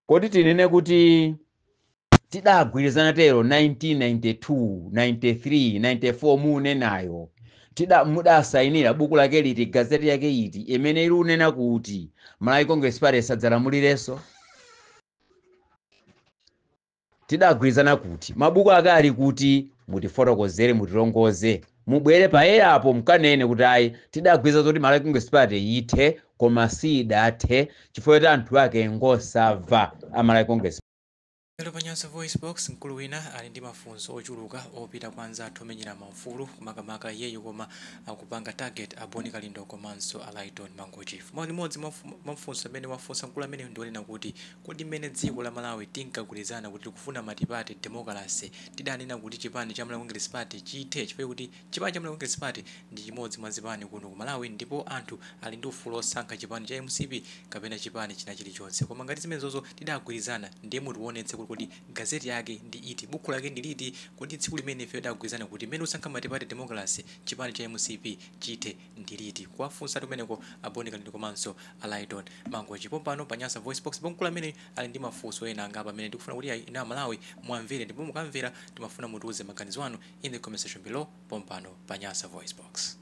Kodi tinene kuti tidagwirizana tero 1992, 93, 94 munenayo, mudasayinira buku lake liti, gazeti yake iti imene ili unena kuti Malawi Congress Party sadzalamulirenso? Tidagwirizana kuti mabuku ake ali kuti, mutifotokozere, mutilongoze, mubwere payerapo mkanene kuti ayi, tidagwirizana zoti Malawi Congress Party ithe, koma sidathe chifukwa choti anthu ake ngosamva a Malawi Congress. Lero pa Nyasa VoiceBox, mkulu wina ali ndi mafunso ochuluka opita kwa anzathu omenyera maufulu, makamaka iyeyu koma akupanga target a Bon Kalindo komanso a Lyton Mangochi. Limodzi mwa mafunso amene wafunsa mkulu ameneyu ndi onena kuti kodi mmene dziko la Malawi tinkagwirizana kuti tikufuna multiparty democracy, tidanena kuti chipani cha Malawi Congress Party chithe chifukwa kuti chipani cha Malawi Congress Party ndi chimodzi mwa zipani kuno ku Malawi ndipo anthu ali ndi ufulu osankha chipani cha MCP kapena chipani china chilichonse. Koma ngati zimenezozo tidagwirizana, ndiye mutionetse kuti kodi gazeti yake ndi iti, bukhu lake ndi liti, kodi tsiku limene ife tidagwirizana kuti mmene usankha multiparty democracy chipani cha MCP chithe ndi liti? Kuwafunsa kumeneko a Bon Kalindo komanso a Lyton Mangochi pompano pa Nyasa VoiceBox. Mkulu amene ali ndi mafunso ena angapo amene tikufuna kuti inu Amalawi mwamvere, ndipo mukamvera timafuna mutiuze maganizo anu in the comment section below pompano pa Nyasa VoiceBox.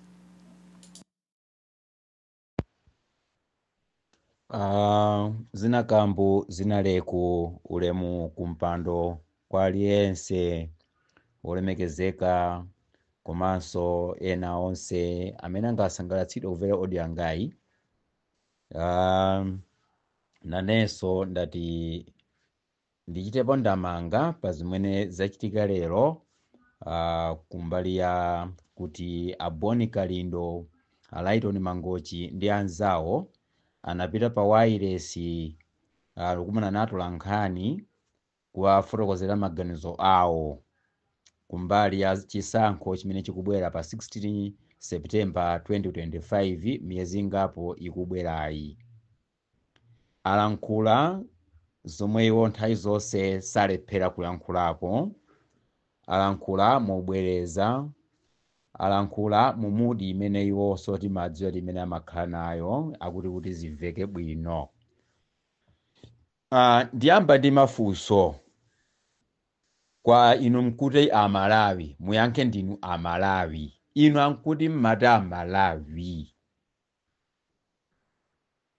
Zinakambu zinaleku, ulemu kumpando kwa aliyense olemekezeka komanso ena onse amene angasangalatsidwe kumvera audio yangayi. Nanenso ndati ndichitepo ndamanga pa zimene zachitika lero, kumbali ya kuti a Bon Kalindo, a Lyton Mangochi ndi anzawo anapita pa wireless, kukumana na atolankhani kuwafotokozera maganizo awo kumbali ya chisankho chimene chikubwera pa 16 September 2025, miyezi ingapo ikubwerayi. Alankhula zomwe iwo nthawi zonse salephera kuyankhulapo, alankhula mobwereza, alankhula mu mood imene iwonso timadziwa imene amakhala nayo, akuti kuti zimveke bwino. Ndiyamba ndi mafunso kwa inu mkuti Amalawi, muyankhe ndinu Amalawi, inu ankuti mmati Amalawi,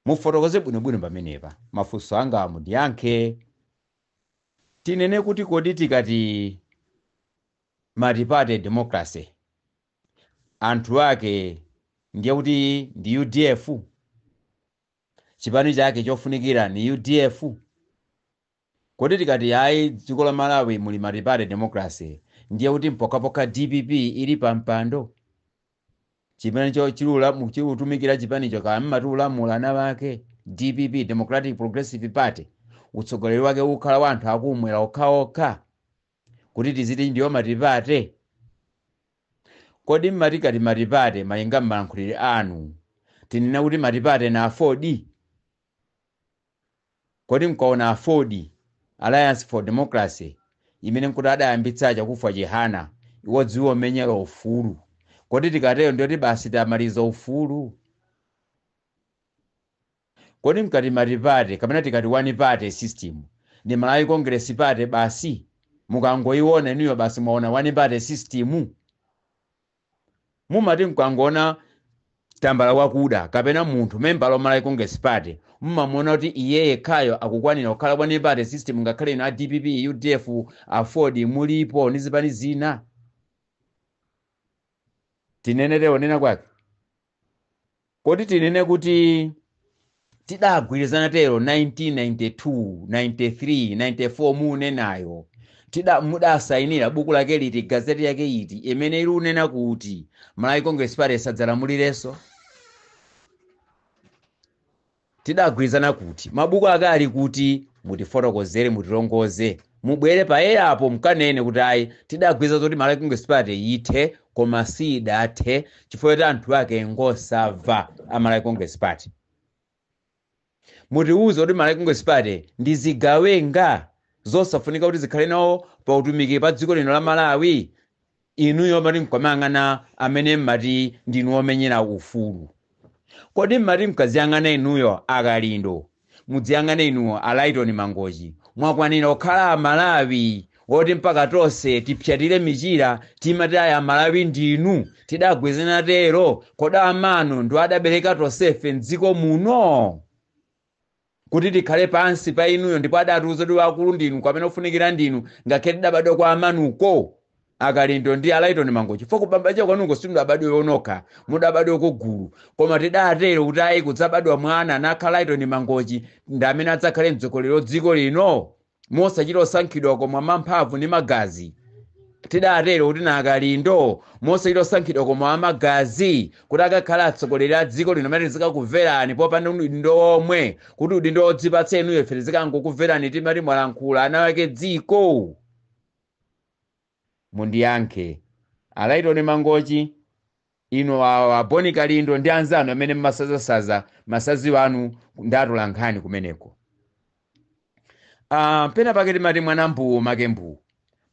mufotokoze bwinobwino pamenepa. Mafunso anga mundiyankhe. Tinene kuti kodi tikati multiparty democracy anthu ake ndiye kuti ndi UDF, chipani chake chofunikira ni UDF? Kodi tikati ayi, dziko la Malawi muli multiparty democracy, ndiye kuti mpokhapokha DPP ili pampando, chipanicho chilula chilutumikira chipanicho kaya mmatiulamula ana wake DPP, Democratic Progressive Party, utsogoleri wake ukhala wa anthu akumwera okhaokha kuti tiziti ndiyo multiparty? Kodi mmatikati multiparty malinga mmalankhulire anu, tinena kuti multiparty na AFORD? Kodi mkaona AFORD, Alliance for Democracy, imene nkuti adayambitsa Chakufwa Chihana, iwodziwa omenyera ufulu, kodi tikatero ndiyoti basi tamaliza ufulu? Kodi mkati multiparty kapena tikati one party system ni Malawi Congress Party basi, mukangoiona inuyo basi mwaona one party system? Mumati mkangoona tambala wakuda kapena munthu membala wa Malawi Congress Party, mmamuona kuti iye yekhayo akukwanira kukhala one party system, ngakhale inu a DPP, UDF, AFORD mulipo ndi zipani zina? Tinenere onena kwake, kodi tinene kuti tidagwirizana tero 1992, 93, 94 munenayo, mudasayinira buku lake liti, gazeti yake iti imene ili unena kuti Malawi Congress Party sadzalamulirenso? Tidagwirizana kuti mabuku ake ali kuti, mutifotokozere, mutilongoze, mubwere payerapo mkanene kuti ayi, tidagwirizana zoti Malawi Congress Party ithe, koma sidathe chifukwa choti anthu ake ngosamva a Malawi Congress Party. Mutiuze kuti Malawi Congress Party ndi zigawenga zosafunika kuti zikhale nawo pa utumiki pa dziko lino la Malawi? Inuyo mati mkamayang'ana amene mmati ndinu omenyera ufulu, kodi mmati mkaziyang'ana inuyo akalindo Mudziyang'ane inuwo Alaitoni Mangochi, mwakwanira kukhala Amalawi oti mpaka tonse tipyatire michira timati aya Amalawi ndinu tidagwezana tero? Kodi amano ndi adabereka tonsefe mdziko muno kuti tikhale pansi pa inuyo, ndipo adatiuza kuti wakulu ndinu, kwamene ofunikira ndinu, ngakhale tidabadwa kwa amanuko Akalindo ndi Alaitoni Mangochi? Fo kubambacha kwanuko simudabadwe onokha, mudabadwe kugulu, koma tidatero kuti ayi, kudzabadwa mwana nakhala Laitoni Mangochi ndi amene adzakhale mtsogoleri wa dziko lino mosachita osankhidwa koma mamphamvu ndi magazi. Tidatero kuti na Akalindo mosachita osankhidwa koma amagazi kuti akakhala atsogoleri a dziko lino amene tizikakumverani popanda udindo omwe, kuti udindo odzipatsa inuyo ife tizikangokumverani timati mwalankhula ana wake dziko. Mundiyankhe Alaitoni Mangochi, ino awa Boni Kalindo ndi anzanu amene mmasazasaza masazi wanu ndatola nkhani kumeneko. Pena pake timati mwana mbuwu make mbuwu,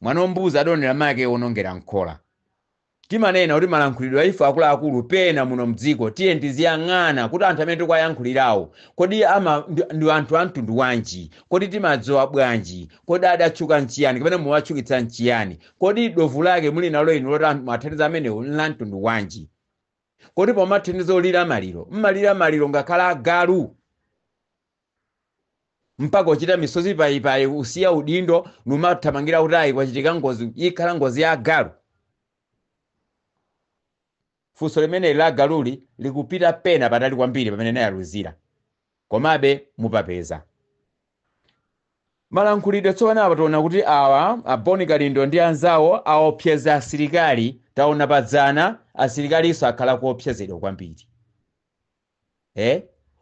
mwana wombuza adonera make wonongera nkhola. Timanena kuti malankhulidwe ife akuluakulu pena muno mdziko tiye tiziyang'ana kuti anthu amene tikuwayankhulirawo kodi ama ndi anthu a mtundu wanji? Kodi timadziwa bwanji? Kodi adatchuka nchiyani kapena muwatchukitsa nchiyani? Kodi dovu lake muli nalo inu loti mwathandiza amenewo la mtundu wanji? Kodi pomathandiza olira maliro mmalira maliro ngakhala agalu mpaka uchita misozi payipayi usiya udindo numathamangira kuti ayi kwachitika ngozi, ikhala ngozi ya agalu? Funso limene la galuli likupita pena patali kwambiri pamene nayaluzira, komabe mupapeza malankhulidwe. Tsopano apa taona kuti awa Aboni Kalindo ndi anzawo aopseza asilikali. Taona padzana asilikaliso akhala kuopsezedwa kwambiri,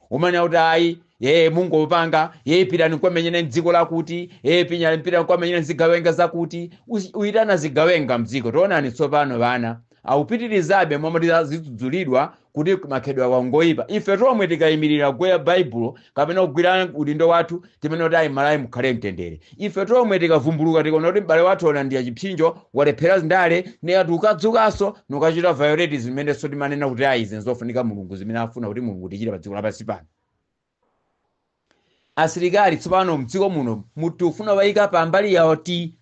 Umene kuti ayi ye mungopanga ye pitani kwamenyene mdziko lakuti, ye pinyani pitani kwamenyene zigawenga zakuti, uyitana zigawenga mdziko. Taonani tsopano vana awupitirizabe momwe zidzudzulidwa kuti makhedwe awangoyipa. Ife tomwe tikayimirira kugwera Baibulo kapena kugwira udindo wathu timene kuti ayi Malawi mukhale mtendere, ife tomwe tikavumbuluka tikaona kuti m'bale wathu ona ndiya chipsinjo walephera ndale neyati ukadzukanso nukachita violate zimenenso timanena kuti ayi izi nzofunika Mulungu, zimene afuna kuti Mulungu tichite pa dziko lapansi pano. Asilikali tsopano mdziko muno mutifuna wayika pambali yawo. Ti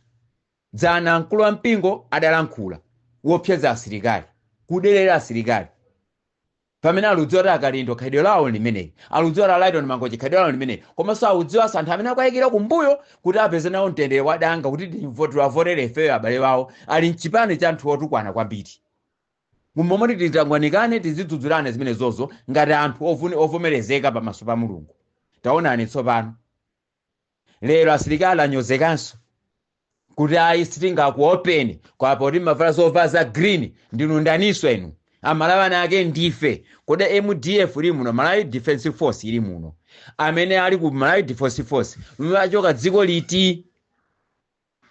dzana mkulu wa mpingo adalankhula wopseza asilikali, kuderera asilikali, pamene aludziwa kuti Akalindo khalidwe lawo limeneli, aludziwa kuti Alaitoni Mangochi khalidwe lawo limeneli, komanso audziwanso anthu amene akuyikira kumbuyo kuti apeze nawo mtendere wadanga kuti tiwavotere ifeyo abale wawo ali mchipani cha anthu otukwana kwambiri. Momwe titangwanikane tizidzudzulane zimene zozo ngati anthu ovomerezeka pamaso pa Mulungu. Taonani tsopano lero asilikali anyozekanso kuti ayi sitingakuopeni kwapo kuti mavala zovala za green ndinu ndaniso inu Amalawi ake ndife. Kodi MDF ili muno, Malawi Defense Force ili muno, amene ali ku Malawi Defense Force mwachoka dziko liti?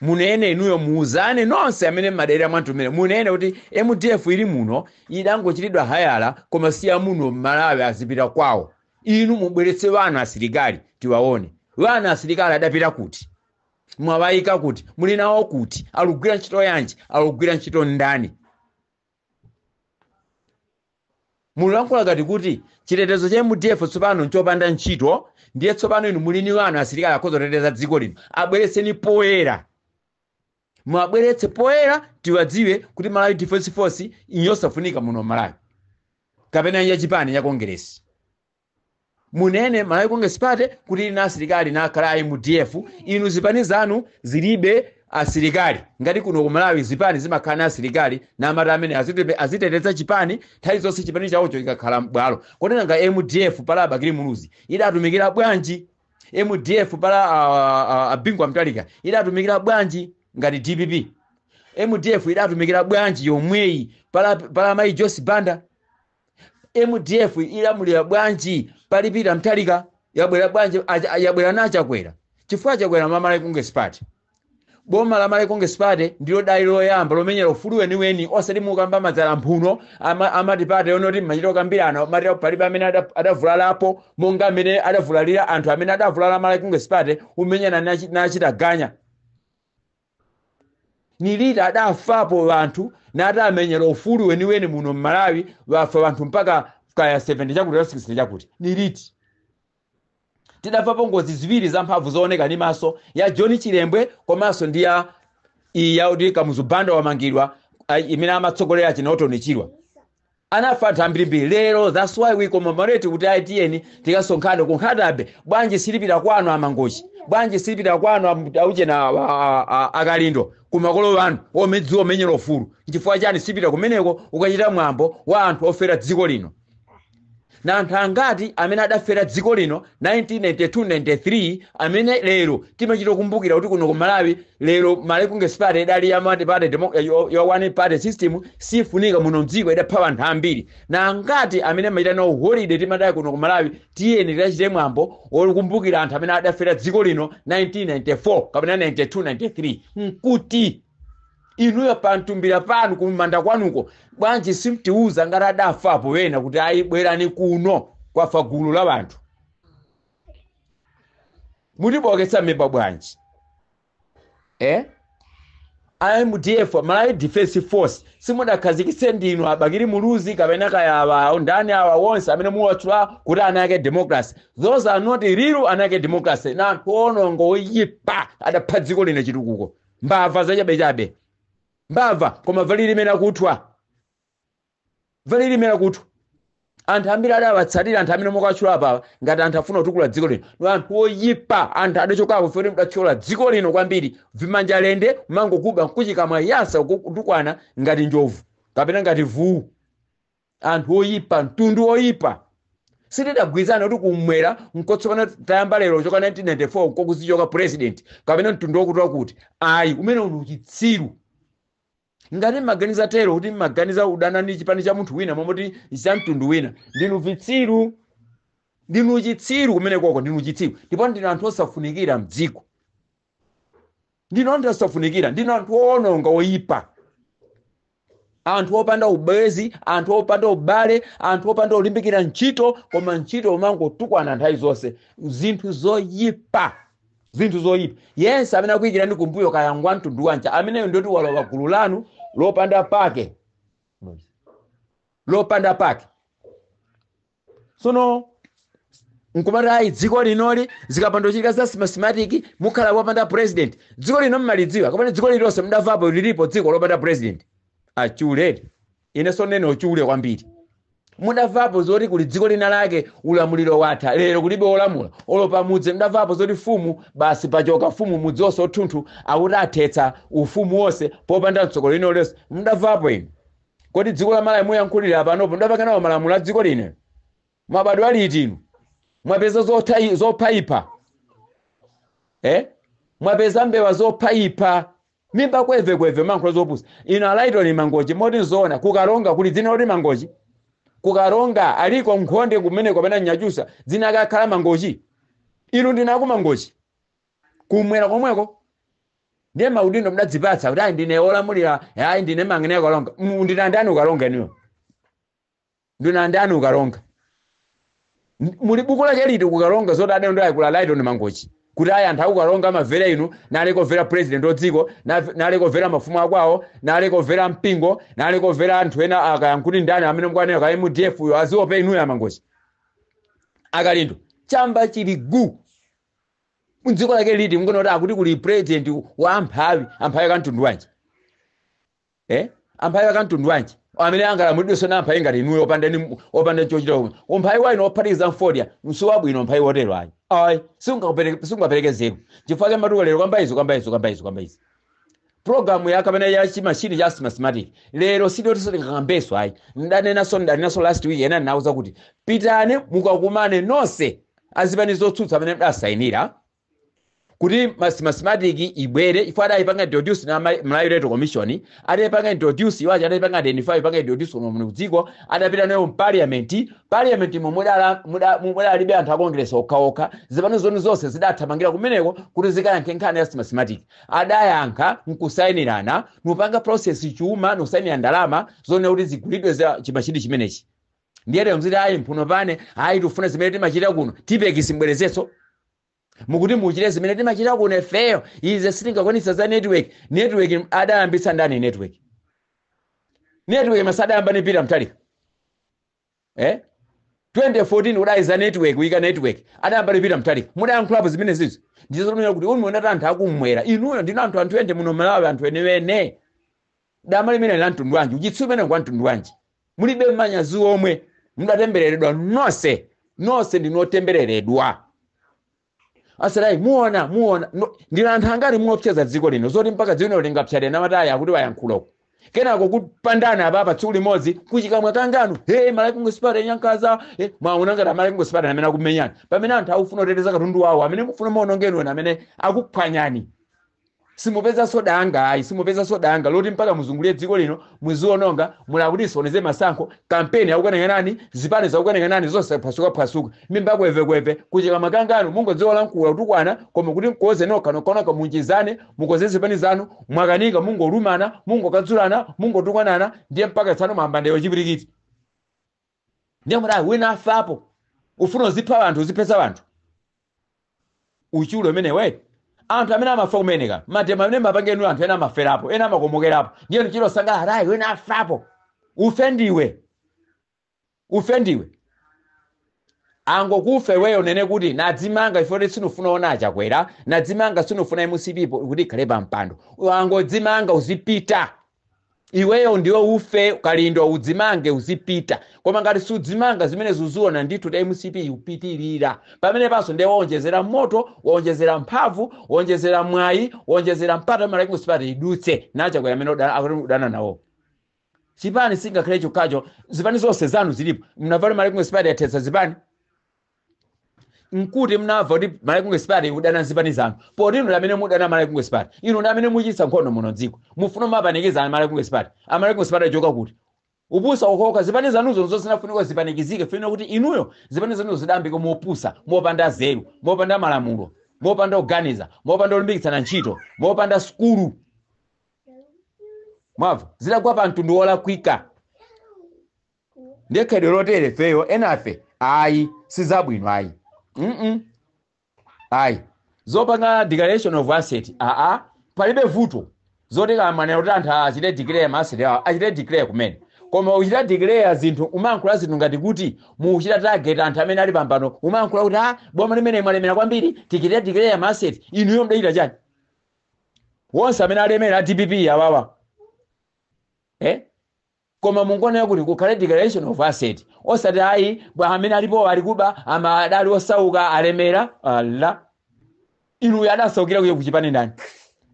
Munene inuyo, muuzane nonse amene mmadera mwantumire, munene kuti MDF ili muno idangochitidwa hayala koma si amuno Mmalawi, azipita kwawo. Inu mubweretse wanu asilikali tiwaone. Wana asilikali adapita kuti? Mwawayika kuti? Muli nawo kuti? Alugwira ntchito yanji? Alugwira ntchito ndani? Mulankhula kati kuti chitetezo cha MDF tsopano nchopanda ntchito, ndiye tsopano inu mulini wanu asilikali akhoza kuteteza dziko lino. Abweretseni poyera, mwabweretse poyera tiwadziwe kuti Malawi Defense Force inyosafunika muno Malawi kapena ya chipani ya Kongeresi. Munene Malawi Congress Party kuti ina asilikali nakhala MDF, inu zipani zanu zilibe asilikali. Ngati kuno ku Malawi zipani zimakhala na asilikali namati amene aziteteza chipani nthawi zonse chipani chawocho chikakhala m'bwalo. Kodi nanga MDF pala Abakili Muluzi idatumikira bwanji? MDF pala Abingwa Mtalika idatumikira bwanji ngati DPP? MDF idatumikira bwanji yomweyi pala Mayi Joyce Banda? MDF ilamulira bwanji pali Peter Mtalika? Yabwera bwanji? Yabwera na Chakwera. Chifukwa Chakwera ma Malawi Congress Party, boma la Malawi Congress Party ndilo dali loyamba lomenyera ufulu weniweni, osati mukamba madzala mphuno amati party onoti mmachita okambirana mati palibe amene adavulalapo monga amene adavulalira anthu amene adavulala Malawi Congress Party umenyana nachita ganya nilita adafapo anthu nati amenyera ufulu weniweni muno Mmalawi, wafa anthu mpaka kaya 70 chakuti 60 chakuti niliti. Tidamvapo ngozi ziwiri zamphamvu zooneka ndi maso, ya John Chilembwe komanso ndi ya iyi yakuti Kamuzu Banda wamangidwa, imene amatsogolera Chinoto Chilwa. Anafa anthu ambirimbiri. Lero that's why we commemorate kuti aitiyeni tikasonkhane ku Nkhata Bay. Bwanji silipita kwanu aMangochi? Bwanji silipita kwanu auchena aKalindo, kumakolo wanu omedziwa omenyera ufulu? Nchifukwa chani sipita kumeneko ukachita mwambo wa anthu ofera dziko lino? Na anthu angati amene adafera dziko lino 1992-93 amene lero timachita kukumbukira kuti kuno ku Malawi lero Malawi Congress Party idali ya multi-party ya one party system sifunika muno mdziko, idapha anthu ambiri. Na angati amene amachita nawo holiday timadaya kuno ku Malawi, tiyeni tidachite mwambo wokumbukira anthu amene adafera dziko lino 1994 kapena 92-93? Nkuti inuyo pantumbira panu kumanda kwanuko, bwanji simtiuza ngati adafapo wena kuti ayi, bwerani kuno, kwafa gulu la anthu? Mutiboketsa mimba bwanji, eh? MDF, Malawi Defense Force, simudakhazikitse ndinu aBakili Muluzi kapena kaya awa ndani awa wonse amene muwatchula kuti ana ake democracy. Those are not real ana ake democracy. Na anthu onongo oyipa, adapha dziko lino, chitukuko, mbava zachabechabe, mbava. Koma vali limene akuthwa, vali limene akuthwa. Anthu ambiri adawatsatira anthu amene mukatchula apawa ngati anthu afuna kutukula dziko lino ni anthu oyipa, anthu adachokako foti mudathyola dziko lino kwambiri. Vimanja lende, mangokuba nkuchikamwa yasa, kutukwana ngati njovu kapena ngati vuwu. Anthu oyipa, mtundu oyipa. Sitidagwirizana kuti kumwera nkotsopano tayamba lero choka 1994 nkokuzichoka president kapena mtundu wokuti kuti ayi, umene uli uchitsiru. Ngati mmaganiza tero kuti mmaganiza udana ndi chipani cha munthu wina momoti cha mtundu wina, ndinu vitsiru, ndinu chitsiru kumene koko, ndinu chitsiru. Ndipo ndinu anthu osafunikira mdziko, ndinu anthu osafunikira, ndinu anthu owononga, oyipa, anthu opanda ubwezi, anthu opanda ubale, anthu opanda ulimbikira ntchito, koma ntchito umangotukwana nthawi zonse, zinthu zoyipa, zinthu zoyipa. Yense amene akuyikirani kumbuyo, kayangwa mtundu wanja ameneyo, ndoti walowa gulu lanu lopanda pake, lopanda pake. Sono nkumati ayi, dziko linoli zikapandochitika za Smartmatic mukhala wopanda president. Dziko lino mmalidziwa kapena dziko lililonse mudavapo lilipo dziko lopanda president? Achule, ine sonene ochule kwambiri. Mudavapo zoti kuli dziko lina lake ulamuliro watha, lero kulibe olamula olo pamudzi? Mudavapo zoti fumu basi pachoka fumu mudzi wonse othunthu, akuti athetsa ufumu wonse popanda mtsogoleri lino lonse? Mudavapo inu? Kodi dziko la Malawi muyankhulira panopo mudapanganawo malamulo a dziko lino? Mwabadwa liti inu? Mwapeza zophayipha, eh? Mwapeza mbewa zophayipha, mimba kwevekweve, mankhula zopusa. Ino aLayton Mangochi, moti nzoona kuKaronga kuli dzina loti Mangochi? KuKaronga aliko nkhonde kumene kapena Nyachusa dzina akakhala Mangochi? Inu ndinaku Mangochi kumwera komweko, ndiye maudindo mudadzipatsa kuti ayi, ndine olamulira, ayi, ndine mangene Karonga. Ndina ndani uKaronga inuyo? Ndina ndani uKaronga? Muli buku lake liti kuKaronga zoti ade ndo ayikula Layton Mangochi kuti ayi, anthu akuKaronga amavera inu, nalekomvera president wa dziko, nalekomvera mafumu akwawo, nalekomvera mpingo, nalekomvera anthu ena akayankhuli ndani amene mukwanena ka MDF uyo aziope inuyo aMangochi, aKalindo? Chamba chili gu. Mdziko lake liti mkuona kuti akuti kuli president wa amphawi? Amphawi akamtundu wanji, eh? Amphawi akamtundu wanji amene angalamulidwenso na amphawi ngati inuyo, opanda opanda chochita komwe? Umphawi wainu ophatikiza mfodya msiwabwino. Umphawi wotero ayi, ayi, sungapereke zeru. Chifukwa matuka lero kamba izo, kamba izo, kamba izo, kamba izi programu ya kapena ya chimashini cha Smartmatic lero sidoti sitingakambeso ayi. Ndanenaso, ndanenaso last week ena ndinauza kuti pitani mukakumane nonse azipani zotsutsa amene mudasayinira kuti Smartmatic ibwere. Ifo adayipanga introduce na Malawi Electoral Commission, adayipanga introduce iwaja, adayipanga identify, ipanga introduce kuno muno kudziko, adapita nayo mparliament. Parliament mo mudalibe anthu a Congress okhaokha, zipani zoni zonse zidathamangira kumeneko kuti zikayankhe nkhani ya Smartmatic. Adayankha nkusayinirana, nupanga process chuma, nusayinira ndalama zone kuti zigulidwe za chimashini chimenechi. Ndiye lero mziti ayi, mphuno pane ayi, tifuna zimene timachita kuno. Tipex mbwerezetso mukuti muchite zimene timachita kuno ifeyo, ize sitingakwanitsa za network. Network adayambitsa ndani? Network, network masadayamba ni Peter Mutharika, eh? 2014 udaiza network, kuyika network adayamba lipita Mutharika. Mudayankhulapo zimene zizo? Ndizomenya kuti uni anthu akumwera inuyo ndinu anthu ende muno Malawi, anthu enewene. Dama limene la mtundu wanji? Uchitsiru umene kwa mtundu wanji? Mulibe manyazi omwe. Mudatembereredwa nonse, nonse ndinotembereredwa. Asalayi muona no, ndina anthu angati muopseza dziko lino zoti mpaka dziko lino lingapsale namataya akuti wayankhulako, kenako kupandana apapa tsiku limodzi kuchikamwa kangano. Hey, Malawi Congress Party nyankaza. Hey, mwaona ngati Malawi Congress Party amene akumenyana pamene anthu akufuna kuteteza katundu wawo, amene mufuna maonongeno, amene akuphwanyani. Simupeza sodanga ayi, simupeza sodanga loti mpaka muzungulire dziko lino muziononga. Mulakuti soneze masankho, kampeni akukanenganani, zipani zakukanenganani zonse, phwasuka phwasuka, mimba kwevekweve, kucheka makangano. Mungodziwa mkula kutukwana, koma kuti mkoze nokha nokha munjizane, mukoze zipani zanu, mwakanika. Mungolumana, mungokadzulana, mungotukwanana, ndiye mpaka tsano mwamba ndewe chipirikiti. Ndiye mudayi wina afapo, ufuna uzipha anthu, uziphetsa anthu. Uchulo umene we anthu amene amafa kumeneka, mademo amene mapangenu, anthu ena amaferapo, ena amakomokerapo. Ndiye nchilo sangalala, wina afapo. Ufe ndiwe, ufe ndiwe, angokufe weyo. Nene kuti nadzimanga ifo kuti sinufuna ona achakwera, nadzimanga sinufuna MCP kuti ikhale pa mpando. Angodzimanga uzipita iweyo, ndiwe ufe. Kalindo, udzimange uzipita. Koma ngati sudzimanga, zimene zuziona ndithu ta MCP ikupitirira pamene panso. Ndiye waonjezera moto, waonjezera mphamvu, waonjezera mwayi, waonjezera mpata Malawi Congress Party idutse nachakwera amene akuti udana nawo. Chipani singakhale chokhacho, zipani zonse zanu zilipo. Mnamva Malawi Congress Party yathetsa zipani? Nkuti mnamva kuti Malawi Congress Party ikudana zipani zanu? Poti inu amene mudana Malawi Congress Party, inu ndi amene muchitsa nkhondo muno dziko, mufuna mapanikiza a Malawi Congress Party. A Malawi Congress Party achoka kuti? Upusa ukhoka. Zipani zanuzo zosinafunika zipanikizike, funa kuti inuyo zipani zanuzo zidambike mopusa, mopanda zeru, mopanda malamulo, mopanda kuganiza, mopanda kulimbikitsana ntchito, mopanda sukulu. Mwamva? Zidagwa pa mtundu wolakwika. Ndiye khalidwe lotere feyo enafe ayi, sizabwino ayi. Ayi, zopanga declaration of asset, aa, palibe vuto. Zoti kamanena kuti anthu achite declare ma asset awo, achite declare kumene. Koma uchita declare zinthu, umankhula zinthu ngati kuti mukuchita target anthu amene ali pambano. Umankhula kuti ah, boma limene mwalemera kwambiri, tichite declare ma asset. Inuyo mdachita chani? Wonse amene alemera a DPP awawa, eh? Koma mungonera kuti kukhale declaration of asset, osati ayi, bwa amene alipo ali kuba, ama adali osauka alemera. Ala, inuyo adasaukira kuye kuchipani ndani?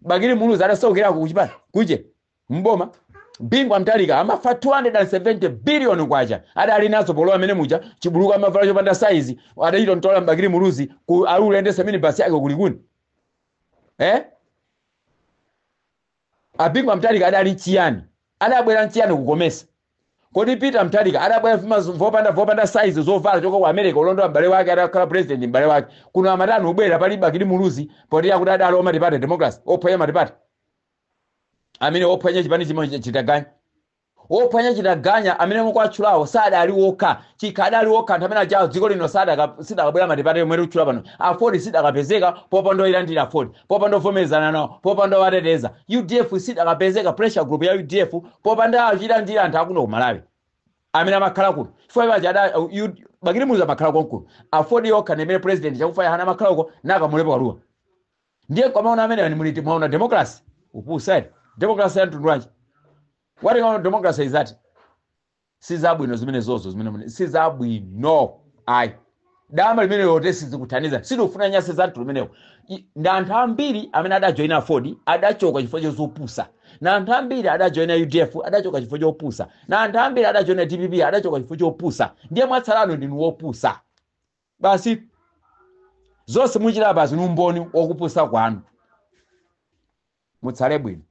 Bakili Muluzi adasaukirako kuchipani kuche mboma? Bingu Mutharika amafa 270 billion kwacha adali nazo polowa amene muja, chibuluka amavala chopanda saizi, adachita mtola Bakili Muluzi ku alulendesa minibasi yake kulikuni, eh? Abingu Mutharika adali chiyani? Adabwera nchiyani kukomesa? Kodi Peter Mutharika adabwera vopanda saizi zovala choka ku America, ulondola m'bale wake adakhala president, m'bale wake kuno amatani ubwera pali Bakili Muluzi, poti akuti adali multiparty democracy, ophwanya multiparty, amene ophwanya chipani chimwe chitaganya, ophwanya chitaganya amene mukwatchulawo sadali wokha. Chikha adali wokha, anthu amene ajawo dziko lino sidakabwera multiparty yomwe tikutchula pano. AFORD sidakapezeka popanda oyilandira AFORD, popanda ovomerezana nawo, popanda owateteza. UDF sidakapezeka, pressure group ya UDF, popanda achilandira anthu akuno ku Malawi amene amakhala kuno. Chifukwa paja Bakili Muluzi amakhala konkuno, AFORD yokha ndimene President Chakufwa Chihana amakhala uko nakamulepo Kaluwa. Ndiye kwamaona amene ni muliti mwaona democracy? Upusa ere. Democracy ya mtundu wanji? What kind of democracy is that? Sizabwino zimene zozo zimene sizabwino ayi. Dama limene lote sizikuthandiza, sitikufuna nyasi za mtundu umenewo. Ndi anthu ambiri amene adajoyina AFORD adachoka chifukwa chozopusa, na anthu ambiri adajoyina UDF adachoka chifukwa chopusa, na anthu ambiri adajoyina DPP adachoka chifukwa chopusa. Ndiye mwatsalano ndinu wopusa basi. Zonse muchita basi ni umboni wokupusa kwanu. Mutsale bwino.